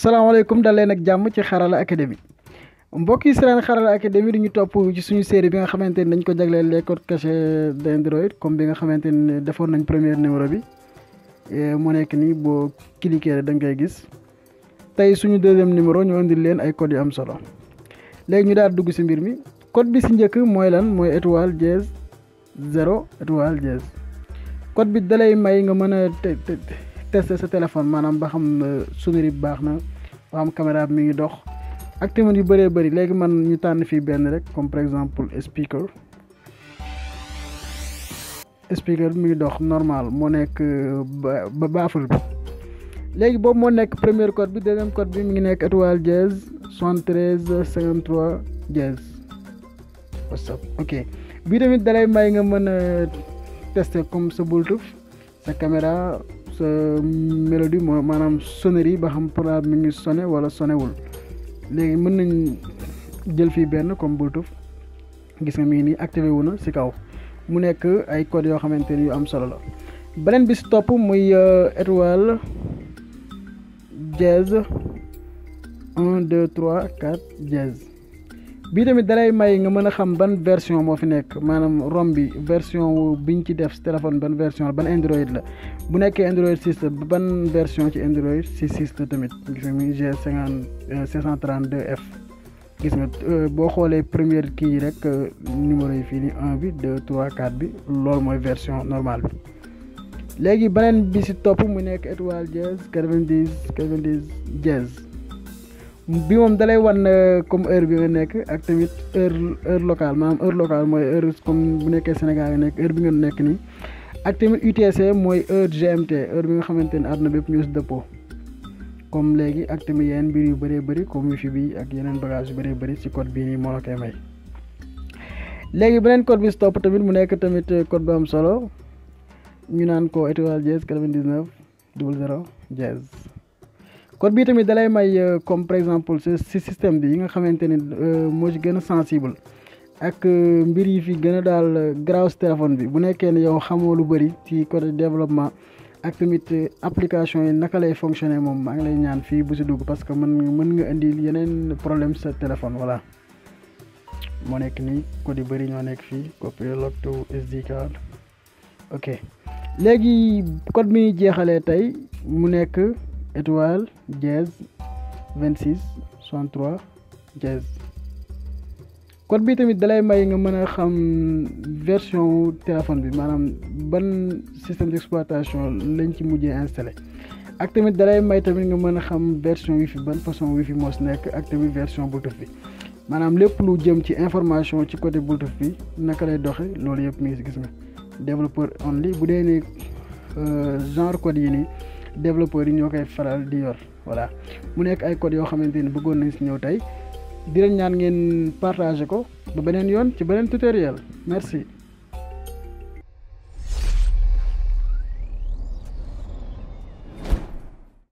salaamaaleykum dal leen ak jàmm ci Xarala Academy mbokk yi seen Xarala Academy di ñu topp ci suñu série bi nga xamante ni dañ ko jagleel les codes cachés d'Android comme bi nga xamante ni defoon nañ premier numéro bi mu nekk nii boo cliquer da nga koy gis tey suñu deuxième numéro ñu indil leen ay codes yu am solo léegi ñu daal dugg si mbir mi code bi si njëkk mooy lan mooy étoile dièse 0 étoile dièse code bi dalay may nga mën a tester sa téléphone maanaam ba xam sonnerie bi baax na ba xam caméra bi mi ngi dox ak tamit yu bëree bëri léegi man ñu tànn fii benn rek comme par exemple speaker bi mi ngi dox normal moo nekk ba baaful bi léegi boobu moo nekk premier code bi deuxième code bi mi ngi nekk étoile dièse 73 53 dièse whatsapp ok bii tamit dalay may nga mën a tester comme sa Bluetooth sa caméra sa mélodie moo maanaam sonnerie ba xam portable mi ngi sonné wala sonnéwul léegi mën nañ jël fii benn comme Bluetooth gis nga mi ngi nii activé wu na si kaw mu nekk ay codes yoo xamante ni yu am solo la beneen bi si topp muy étoile dièse 1 2 3 4 dièse bii tamit dalay may nga mën a xam ban version moo fi nekk maanaam ROM bi version biñ ci def si téléphone ban version la ban Android la bu nekkee Android 6 la ban version ci Android 6 la tamit gis nga mi G532F gis nga boo xoolee première kii yi rek numéro yi fii nii 1 bi 2 3 4 bi loolu mooy version normale bi léegi beneen bi si topp mu nekk étoile dièse 90 dièse bi moom dalay wan comme heure bi nga nekk ak tamit heure locale maanaam heure locale mooy heure comme bu nekkee Sénégal nga nekk heure bi nga nekk nii ak tamit UTC mooy heure GMT heure bi nga xamante ne àdduna bépp ñu si dëppoo comme léegi ak tamit yeneen mbir yu bëree bëri comme wifi bi ak yeneen bagage yu bëree bëri si code bii nii moo la koy may léegi beneen code bi si topp tamit mu nekk tamit code bu am solo ñu naan ko étoile dièse 99 00 dièse code bii tamit dalay may comme par exemple si système bi yi nga xamante ni moo ci gën a sensible ak mbir yi fi gën a daal garaaw si téléphone bi bu nekkee ne yow xamoo lu bëri ci côté développement ak tamit application yi naka lay fonctionner moom maa ngi lay ñaan fii bu si dugg parce que mën nga indi yeneen problème sa téléphone voilà moo nekk nii code yu bëri ñoo nekk fii copy lock to SD card ok léegi code bi ñuy jeexalee tey mu nekk étoile dièse 26 63 dièse code bi tamit dalay may nga mën a xam version téléphone bi maanaam ban système d'exploitation lañ ci mujjee installé ak tamit dalay may tamit nga mën a xam version wifi ban façon wifi moo si nekk ak tamit version Bluetooth bi maanaam lépp lu jëm ci information ci côté Bluetooth bi naka lay doxe loolu yëpp mi ngi si gis nga développeur only bu dee ni genre code yi nii développeurs yi ñoo koy faral di yor voilà mu nekk ay codes yoo xamante ni bëggoon nañ si ñëw tey di leen ñaan ngeen partager ko ba beneen yoon ci beneen tutoriel merci